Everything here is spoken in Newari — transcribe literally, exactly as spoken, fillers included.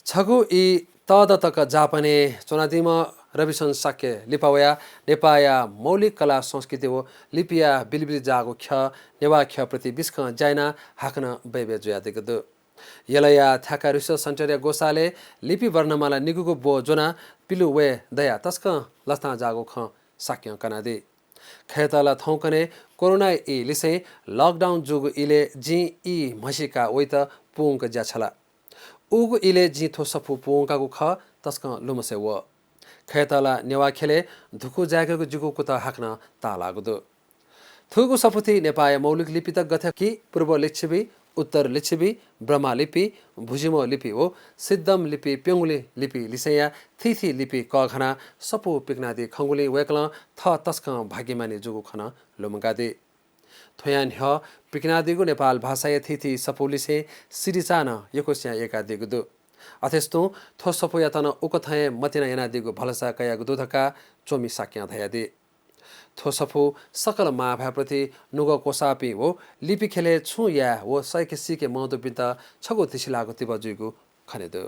छगू ई तःदँ तक जापानय् च्वनादीम्ह रविशंकर शाक्य लिपा वयाः नेपाःया मौलिक कला संस्कृति व लिपिया बिलिबिलि जाःगु ख्यः नेवाः ख्यःप्रति बिस्कं ज्या यानाः हाकनं बय्बय् जुयादीगु दु। यलया थाका रिसर्च सेन्टरया ग्वसालय् लिपि वर्णमाला निगूगु ब्व ज्वनाः पिलु वये दयाः तसकं लसतां जाःगु खँ शाक्यं कनादी। खय्‌त ला थौंकन्हय् कोरोनाया ई लिसें लकडाउन जूगु इलय् जिं ई म्हसीका वइत पूवंक ज्या छ्यला। उगु इलय् जिं थ्व सफू पूवंकागु खः, तसकं लुमसे वः। खय्‌त ला नेवाः ख्यलय् धुकू जाय्‌केगु जिगु कुतः हाकनं ताःलाःगु दु। थुगु सफू थी नेपाःया मौलिक लिपित गथे कि पूर्व लिच्छवि, उत्तर लिच्छवि, ब्रह्मा लिपि, भुजिमो लिपि व सिद्धम लिपि प्यंगुलिं लिपि लिसेंया थीथी लिपि कःघानाः सफू पिकनादी खंगुलिं वय्‌कलं थः तसकं भाग्यमानी जूगु खँ नं लुमंकादी। थ्वयां न्ह्यः पिकनादीगु नेपाल भाषाया थीथी सफू लिसें सिरिचाः नं यक्वस्यां यय्‌कादीगु दु। अथेसां तुं थ्व सफूयात नं उकथं हे मतिना यानादीगु भलसा कयागु दु धकाः च्वमि शाक्यं धयादी। थ्व सफू सकल मांभाय्‌प्रति नुगः क्वसाःपिं व लिपि ख्यलय् छुं याये व सय्‌के सीके मं दुपिन्त छगू धिसिलाःगु तिबः जुइगु खने दु।